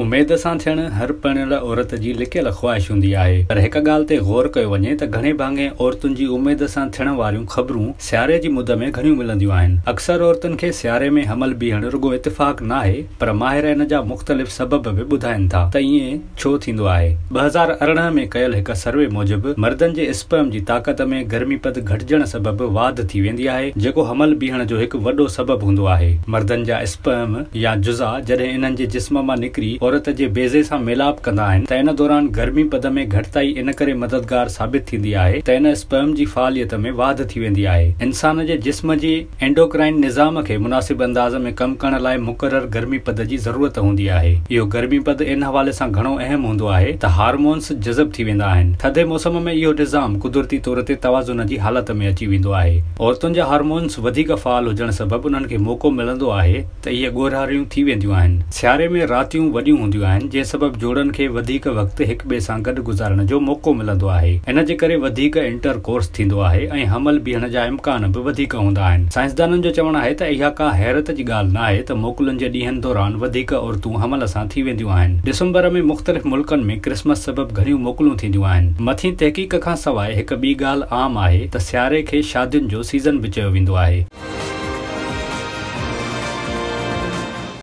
اميد سان ٿيڻ هر پرڻيل عورت جي لڪيل خواهش هوندي آهي پر هڪ ڳالهه تي غور ڪيو وڃي ته گهڻي ڀاڱي عورتن جي اميد سان ٿيڻ واريون خبرون سياري جي مد ۾ گهڻيون ملنديون آهن. اڪثر عورتن کي سياري ۾ حمل بيهڻ رڳو اتفاق ناهي پر ماهر ان جا مختلف سبب به ٻڌائين ٿا ته ائين ڇو ٿيندو آهي. 2018 ۾ ڪيل هڪ سروي موجب مردن جي اسپرم جي طاقت ۾ گرمي پد گهٽجڻ سبب واڌ ٿي ويندي آهي جيڪو حمل بيهڻ جو هڪ وڏو سبب هوندو آهي. مردن جا اسپرم يا جزا جڏهن انهن جي جسم مان نڪري عورت جي بيضي سان ميلاپ ڪندا آهن ته ان دوران گرمي پد ۾ گهٽتائي ان ڪري مددگار ثابت ٿيندي آهي ته ان اسپرم جي فعاليت ۾ واڌ ٿي ويندي آهي. انسان جي جسم جي اينڊوڪرائن نظام کي مناسب انداز ۾ ڪم ڪرڻ لاء مقرر گرمي پد جي ضرورت هوندي آهي. اهو گرمي پد ان حوالي سان گهڻو اهم هوندو آهي ته هارمونز جذب ٿي ويندا آهن. ٿڌي موسم ۾ اهو نظام قدرتي طور تي توازن جي حالت ۾ اچي ويندو آهي. عورتن جا هارمونز وڌيڪ فعال هجڻ سبب انهن کي موقعو ملندو آهي ته اهي ڳورهاريون ٿي وينديون آهن. سياري ۾ راتيون وڏيون هونديون آهن، جنهن سبب جوڙن کي وڌيڪ وقت هڪ ٻئي سان گڏ گذارڻ جو موقعو ملندو آهي. ان جي ڪري وڌيڪ انٽر ڪورس ٿيندو آهي ۽ حمل بيهڻ جا امڪان به وڌيڪ هوندا آهن. سائنسدانن جو چوڻ آهي ته اها ڪا حيرت جي ڳالهه ناهي ته موڪلن جي ڏينهن دوران وڌيڪ عورتون حمل سان ٿي وينديون آهن. ڊسمبر ۾ مختلف ملڪن ۾ ڪرسمس سبب گهڻيون موڪلون ٿينديون آهن. مٿين تحقيق کان سواء هڪ ٻي ڳالهه عام آهي ته سياري کي شادين جو سيزن به چيو ويندو آهي.